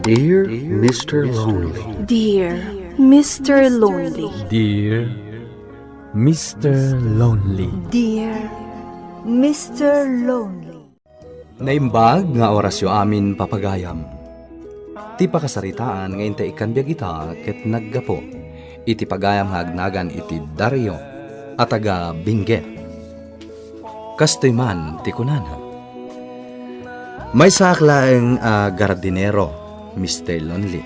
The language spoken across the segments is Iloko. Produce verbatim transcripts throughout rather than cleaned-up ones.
Dear Mister Lonely. Dear Mister Lonely. Dear Mister Lonely. Dear Mister Lonely. Naimbag nga orasyo amin, papagayam. Ti pakasaritaan nga intay ikkan biag ita ket naggapu iti pagayam nga agnagan iti Dario a taga Benguet. Kastoy man ti kunana, "Maysaak laeng a gardinero, Mister Lonely,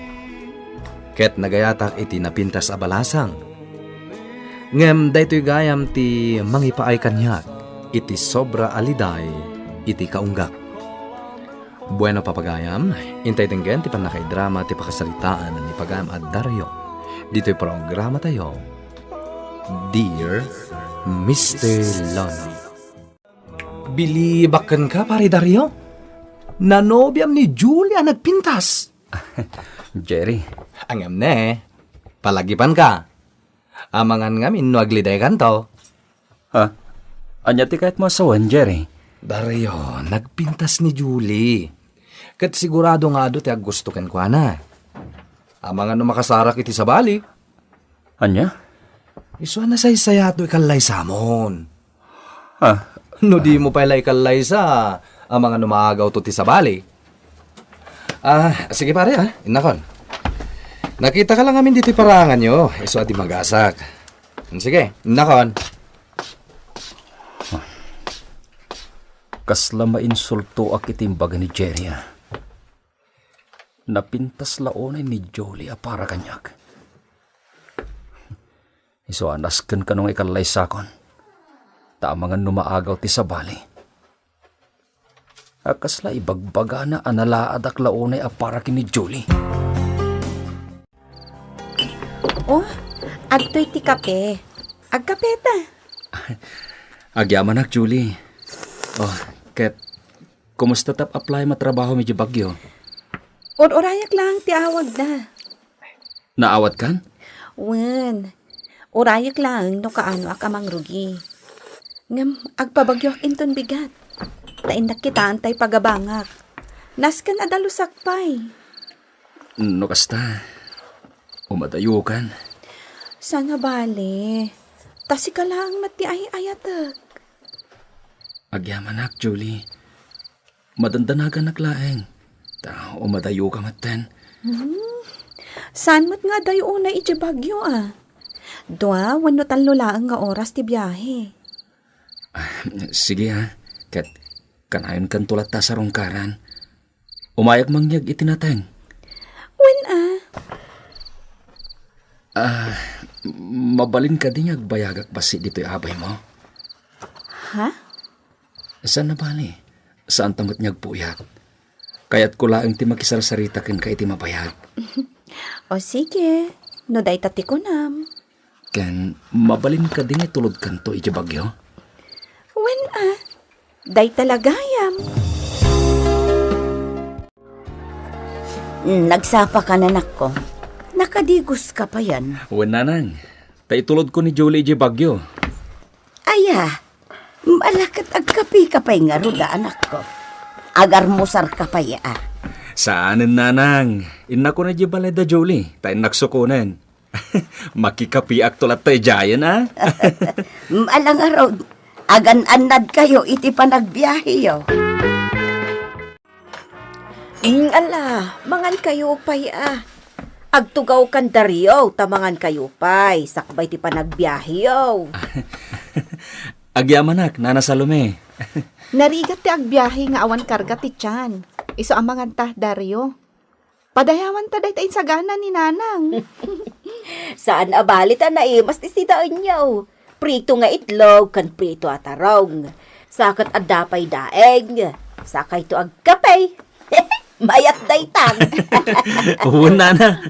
ket nagayatak iti napintas a balasang. Ngem daytoy gayam ti mangipaay kaniak iti sobra a liday iti kaunggak." Bueno, papagayam, intay denggen ti pannakaidrama ti pakasaritaan ni pagayam a Dario ditoy programatayo, Dear Mister Lonely. Bilibak kenka, Pare Dario. Nanobiam ni Julie a nagpintas. Jerry. Ngem ne, palagipanka. Amangan ngamin no aglidaykanto. Ha? Ania ti kayatmo a sawen, Jerry? Dario, nagpintas ni Julie. Ket sigurado nga adu ti aggusto kenkuana. Amangan no makasarak iti sabali. Ania? Isu a nasaysayato ikallaysamon. Ha? No dimo pay la ikallaysa, amangan no maagawto ti sabali. Ah, sige pare, ah, innakon. Nakitaka la ngamin ditoy paraanganyo, isu a di magasak. Sige, innakon. Kasla mainsultoak iti imbaga ni Jerry, ah. Napintas la unay ni Julie a para kaniak. Isu a nasken kano nga ikallaysakon. Ta amangan no maagaw ti sabali. A kasla ibagbagana a nalaadak la unay a para ken ni Julie. Oh, adtoy ti kape. Agkapeta. Agyamanak, Julie. Oh, ket kumusta ti ap-apply a trabaho idiay Baguio? Ur-urayak laeng ti awagda. Naawatkan? Wen. Urayak laeng no kaanoak a mangrugi. Ngem agpabagyoak inton bigat. Ta innak kitaen tay pagabangak. Nasken a dalusak pay. No kasta, umadayokan. Saan a bale. Ta sika laeng met ti ay-ayatek. Agyamanak, Julie. Madandanaganak laeng. Ta umadayoka metten. Hmm. Saan met nga adayo unay idiay Baguio, a? Dua wenno tallo laeng nga oras ti biahe. Ah, sige, a. Ket kanayonkanto latta a sarungkaran. Umayak mangyeg iti nateng. Wen, a? Ah, mabalin kadi nga agbayagak bassit ditoy abaymo? Ha? Saan a bale. Saanta met nga agpuyat. Kayatko laeng ti makisarsarita kenka iti mabayag. O sige, no dayta ti kunam. Ken mabalin kadi nga itulodkanto idiay Baguio? Wen, a. Dayta la gayam. Mm, nagsapaka, anakko. Nakadigoska payen. Wen, nanang. Ta itulodko ni Julie idiay Baguio. Aya, ala ket agkapeka pay ngarud, anakko. Agarmusarka pay, a. Saanen, nanang. Innakon idiay balay da Julie, ta innak sukonen. Makikapiakto latta idiayen, a? Mm, ala ngarud, agan-annadkayo iti panagbiaheyo. Mm, ala, mangankayo pay, a. Agtugawkan Dario, ta mangankayo pay, sakbay ti panagbiaheyo. Agyamanak, Nana Salome. Narigat ti agbiahe nga awan karga ti tian. Isu a manganta, Dario. Padayawanta dayta insagana ni Nanang. Saan a bale ta naimas ti sidaenyo. Prito nga itlog ken prito a tarong. Sa ket adda pay daeng. Sakayto agkape. Mayat daytan. Wen, nana.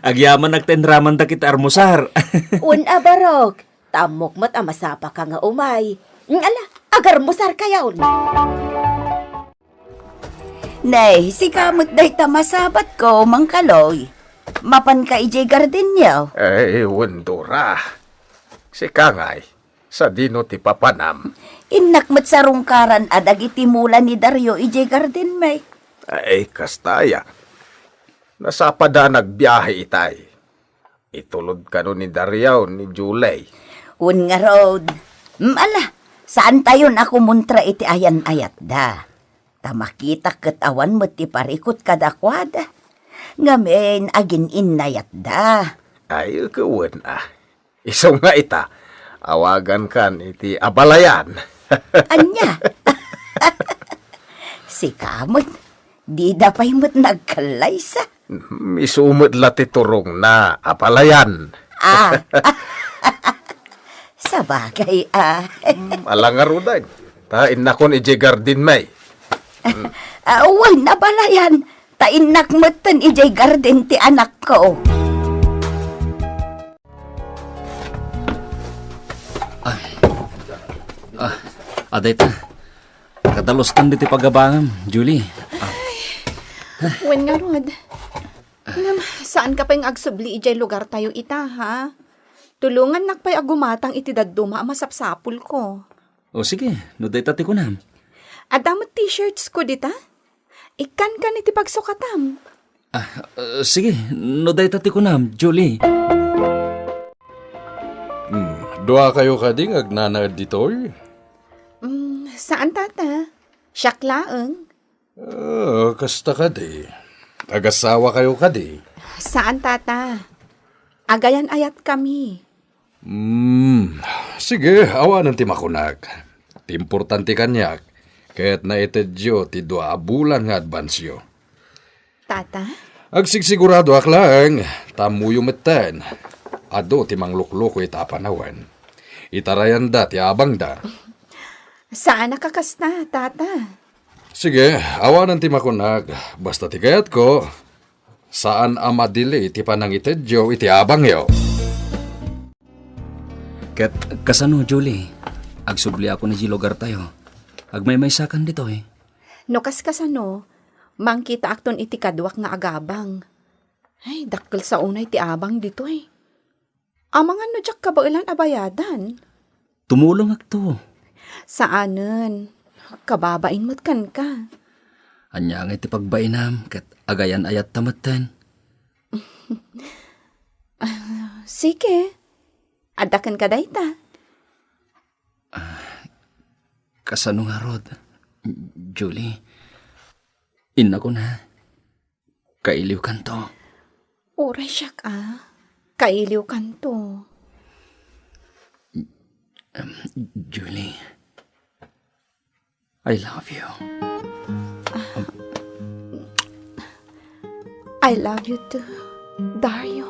Agyamanak ta inramanda ket armusar. Wen a barok. Ta ammok met a masapaka nga umay. Ala, agarmusarkayon. Nay, sika met dayta masabatko, Mang Kaloy. Mapanka idiay gardenyo? Ay, wen, Dora. Sika ngay, sadino ti papanam? Innak met sarungkaran a dagiti mula ni Dario idiay gardenmi. Ay, kasta aya. Nasapada a nagbiahe itay. Itulod kano ni Dario ni Julie. Wen ngarud, mm, ala, saantayon a kumontra iti ayan-ayatda. Ta makitak ket awan met ti parikut kadakuada. Ngamin, agin-innayatda. Ay, ket wen a. Isu nga ita, awagankan iti abalayan. Ania? Sika met, dida pay met nagkallaysa. Hmm, isu met la ti turongna, abalayan. Ah. Sabagay, ah. Hmm, ala ngaruden. Ta innakon idiay garden, may. Ah, wen, abalayan. Ta innak metten idiay garden ti anakko. Ah, ah, adayta. Kadalustan diti pagabangam, Julie. Ah. Wen ngarud. Ngem, saanka pay nga agsubli idiay lugartayo ita, ha? Tulongannak pay a gumatang iti dadduma a masapsapulko. O sige, no dayta ti kunam. Adda met t-shirts ko dita. Ikkankan iti pagsukatam. Ah, uh, sige, no dayta ti kunam, Julie. Hmm, dua kayo kadi nga agnanaed ditoy? Mm, saan, tata? Siak laeng. Ah, kasta kadi. Agasawa kayo kadi? Saan, tata. Agayan-ayat kami. Hmm, sige, awanen ti makunak. Ti importante kaniak, ket naitedyo ti dua a bulan nga advansyo. Tata? Agsigsiguradoak laeng, ta ammoyo metten. Adu ti manglukloko ita a panawen. Itarayanda ti abangda. Saan a kakasta, tata. Sige, awanen ti makunak. Basta ti kayatko, saan a madili ti panangitedyo iti abangyo. Ket kasano, Julie? Agsubliakon idiay lugartayo. Agmaymaysakan ditoy. No kaskasano, mangkitaakton iti kaduak nga agabang. Ay, dakkel sa unay ti abang ditoy. Amangan no diak kabaelan a bayadan. Tumulongakto. Saanen. Kababain met kenka. Ania ngay ti pagbainam ket agayan-ayatta metten? Ah, sige. Adda kenka dayta. Ah, kasano ngarud, Julie? Innakon, ha? Kailiwkanto. Uray siak a, kailiwkanto. Em, Julie, I love you. I love you too, Dario.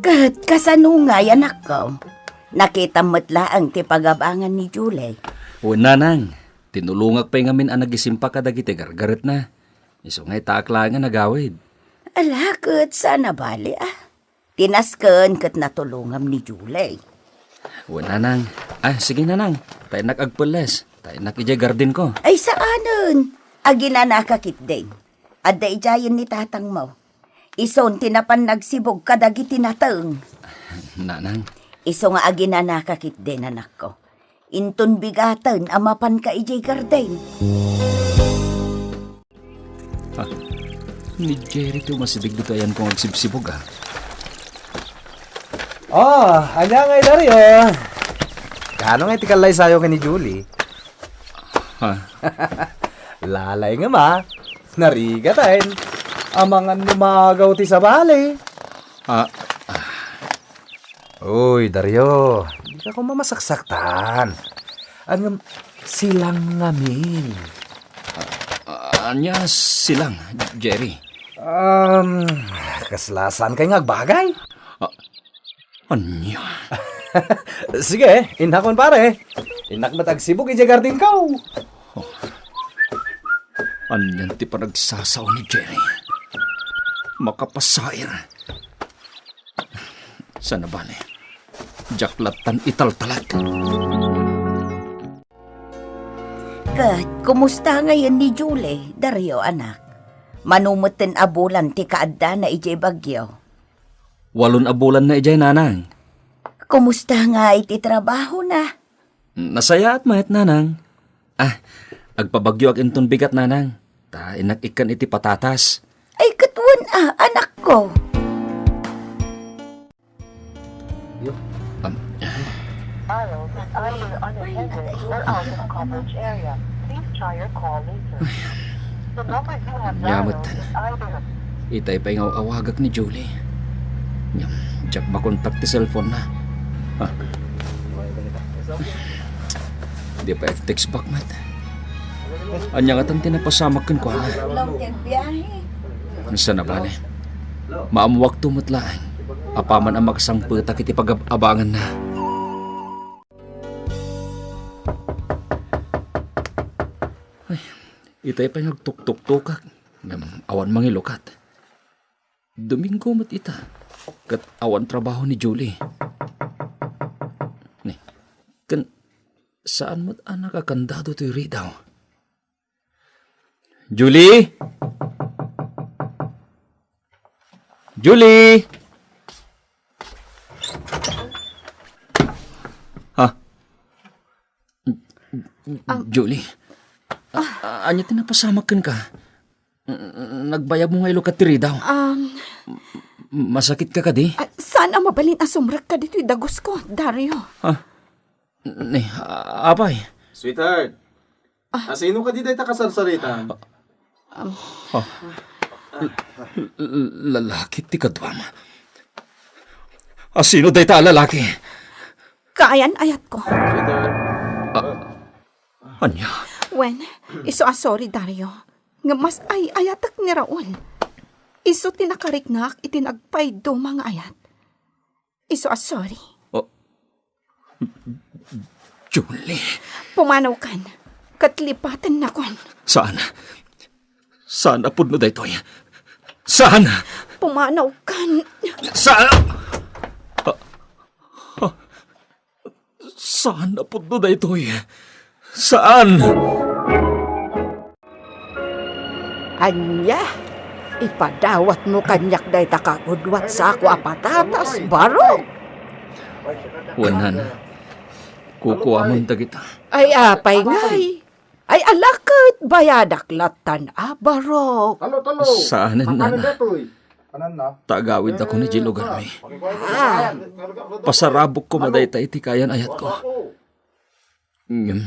Ket kasano ngay, anakko? Nakitam met laeng ti pagabangan ni Julie. Wen, nanang, tinulongak pay ngamin a nagisimpa kadagiti gargaretna. Isu nga itaak laeng a nagawid. Ala, ket saan a bale, a. Tinasken ket natulongam ni Julie. Wen, nanang. Ah, sige, nanang. Ta innak agpelles. Ta innak idiay gardenko. Ay, saanen. Aginanaka ketdin. Adda idiayen ni tatangmo. Isun ti napan nagsibug kadagiti nateng. Nanang. Isu nga aginanaka ketdin, anakko. Inton bigaten a mapanka idiay garden. Ah, ni Jerry ti umasideg ditoy ayanko nga agsibsibug, ah. Oh, ania ngay, Dario? Kaano ngay ti kallaysayo ken ni Julie? Ha? Lalay ngem, a. Narigaten. Amangan no maagaw ti sabali. Ah, ah. Uy, Dario, dika koma masaksaktan. Ngem, silang ngamin. Ah, ania silang, Jerry? Um, kasla saankay nga agbagay? Ah, ania? Sige, innakon, pare. Innak met agsibug idiay gardenko. Oh. Anian ti panagsasao ni Jerry? Makapasair. Saan a bale, diak lattan italtalek. Ket kumusta ngayen ni Julie, Dario, anak? Mano metten a bulan ti kaaddana idiay Baguio? Walon a bulanna idiay, nanang. Kumusta ngay ti trabahona? Nasayaat met, nanang. Ah, agpabagyoak inton bigat, nanang. Ta innak ikkan iti patatas. Ay, ket wen a, anakko. Am, Miles is either unattended or out of coverage area. Please try your call later. The number you have dialed is either. Itay pay nga aw-awagak ni Julie. Ngem, diak makontak ti cellphone na. Ah. Di pay text back met. Ania ngatan ti napasamak kenkuana? Long ti biyahe. Saan a bale? Maammuakto met laeng. Apaman a makasangpetak iti pagab-abanganna. Ay, itay pay nga agtuktuktokak. Ngem awan mangilukat. Domingo met ita. Ket awan trabaho ni Julie. Ni, ken saan met a nakakandado toy ridaw. Julie? Julie? Ha? Julie? A-, a-, ania ti napasamak kenka? N-, nagbayagmo nga ilukat ti ridaw. Um, Masakitka kadi? Ah, saan a mabalin a sumrekka ditoy dagusko, Dario? Ha? Ni, a-, apay? Sweetheart, asino kadi dayta kasarsaritam? Ah, l-, l-, lalaki ti kaduam. Asino dayta a lalaki? Kaayan-ayatko. Sweetheart. Ah, ania? Wen, isu a sorry, Dario. Nga mas ay-ayatek ni Raul. Isu ti nakariknak iti nagpayduma nga ayat. Isu a sorry. Oh. Julie. Pumanawkan. Ket lipatennakon. Saan? Saan a pudno daytoy? Saan? Pumanawkan. Saan? Ah, ah, saan a pudno daytoy? Saan? Ania? Ipadawatmo kaniak dayta kagudua a sako a patatas, barok? Wen, nana. Kukuamon dagita. Ay, apay ngay? Ay, ala ket bayadak lattan a, barok. Saanen, nana. Ta agawidakon idiay lugarmi. Ah. Pasarabok koma dayta iti kaayan-ayatko. Ngem,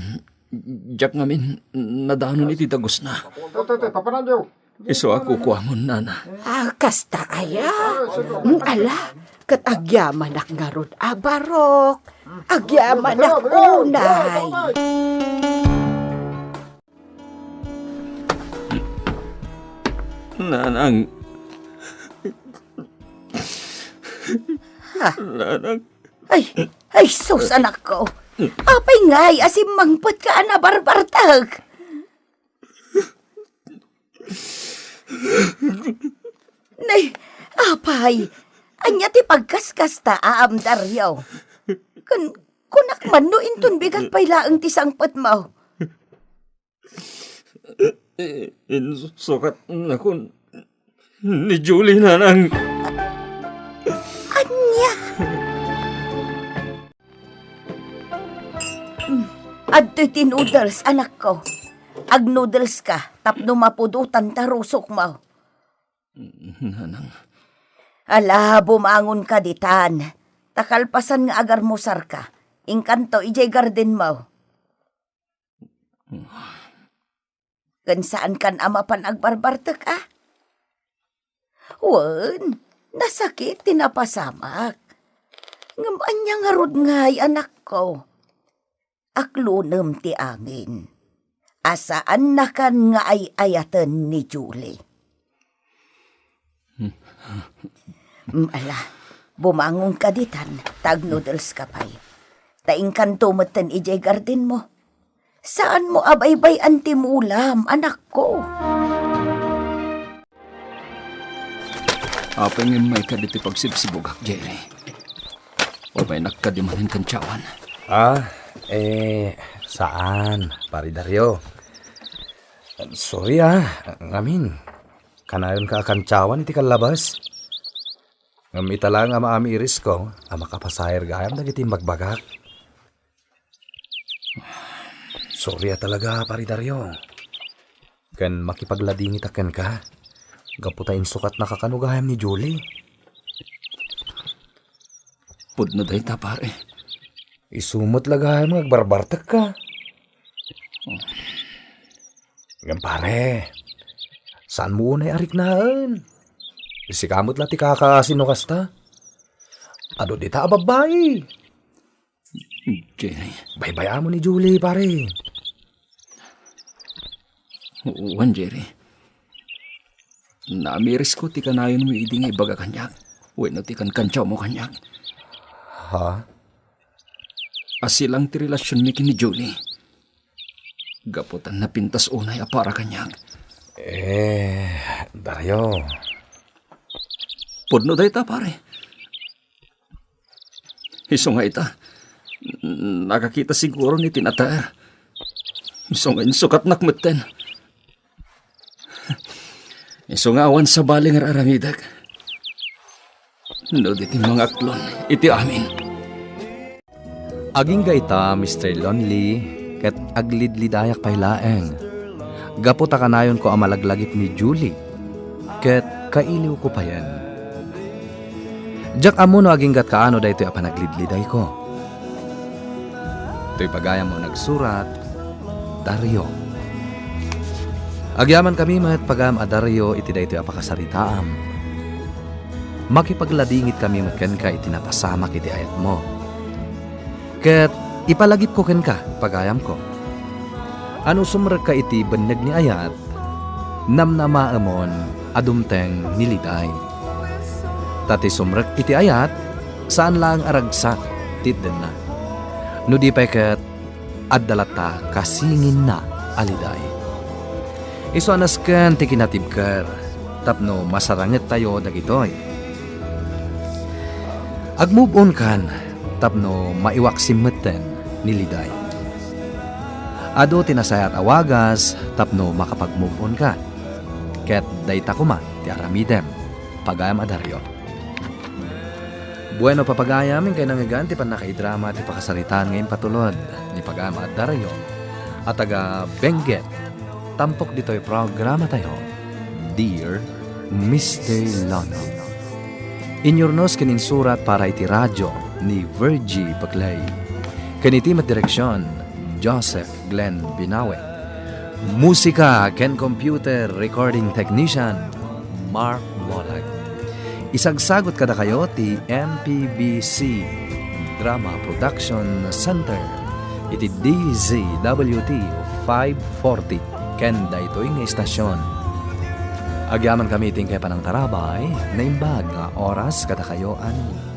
diak ngamin nadanon iti dagusna. Isu a kukuamon, nana. Ah, kasta aya? Mm, ala, ket agyamanak ngarud a, barok. Agyamanak unay. Nanang. Ha? Nanang. Ay, ay, sus, anakko. Apay ngay a simmangpetka a nabarbartek? Nay, apay, ania ti pagkaskasta a, am, Dario? Kun-, kunak man no inton bigat pay laeng ti sangpetmo. I-, insukatnakon ni Julie, nanang. Ania? Mm. Adtoy ti noodles, anakko. Ag-noodles ka tapno mapudotan ta rusokmo. Nanang. Ala, bumangon ka ditan. Ta kalpasan nga agarmusar ka, inkanto idiay gardenmo. Ken saankan a mapan agbarbartek, a? Wen, nasakit ti napasamak. Ngem ania ngarud ngay, anakko? Aklonem ti amin a saannakan nga ay-ayaten ni Julie. Mm, ala, bumangon ka ditan, ta ag-noodles ka pay. Ta inkanto metten idiay gardenmo. Saanmo a baybay-an ti mulam, anakko. Apay ngem mayka ditoy pagsibsibugak, Jerry? Umaynak kadi manen kantiawan? Ah, eh, saan, Pari Dario. Sorry, ah, ngamin. Kanayon ka a kantiawan iti kallabas. Ngem ita laeng a maamiirisko a makapasaher gayam dagiti imbagbagak. Sorry a talaga, Pari Dario. Ken makipagladingitak kenka, gapu ta insukatnaka kano gayam ni Julie. Pudno dayta, pare. Isu met la gayam nga agbarbartekka. Ngem pare, saanmo unay a riknaen. Sika met la ti kakaasi no kasta. Adu dita a babbai. Jerry. Baybay-ammo ni Julie, pare. Wen, Jerry. Namirisko ti kanayonmo idi nga ibaga kaniak wenno ti kankantiawmo kaniak. Ha? A silang ti relasionmi ken ni Julie. Gapu ta napintas unay a para kaniak. Eh, Dario. Pudno dayta, pare. Isu nga ita, nakakita siguro ni Tinater. Isu nga insukatnak metten. Isu nga awan sabali nga ar-aramidek. No di ti mangaklon iti amin. Agingga ita, Mister Lonely, ket aglidlidayak pay laeng. Gapu ta kanayonko a malaglagip ni Julie, ket kailiwko payen. Diak ammo no aginggat kaano daytoy a panaglidlidayko. Toy pagayam a nagsurat, Dario. Agyamankami met, pagayam a Dario, iti daytoy a pakasaritaam. Makipagladingit kami met kenka iti napasamak iti ayatmo. Ket ipalagipko kenka, pagayamko, a no sumrekka iti benneg ni ayat, namnamaemon a dumteng ni Liday. Ta ti sumrek iti ayat, saan laeng a ragsak ti itdenna. No di pay ket, adda latta kasinginna a Liday. Isu a nasken ti kinatibker tapno masarangettayo dagitoy. Agmove on kan tapno maiwaksim metten ni Liday. Adu ti nasayaat a wagas tapno makapag-move on ka. Ket dayta koma ti aramidem, pagayam a Dario. Bueno, papagayam, inkay nangngegan ti pannakaidrama ti pakasaritaan nga impatulod ni pagayam a Dario a taga Benguet, tampok ditoy programatayo, Dear Mister Lolo. Inyurnos ken insurat para iti radio ni Virgie Paclay. Ken iti met direksion, Joseph Glenn Binawe. Musika ken computer recording technician, Mark Molag. Isagsagut kadakayo ti M P B C Drama Production Center iti D Z W T five forty ken daytoy nga istasyon. Agyamankami iti inkay panangtarabay, naimbag nga oras kadakayo, ani.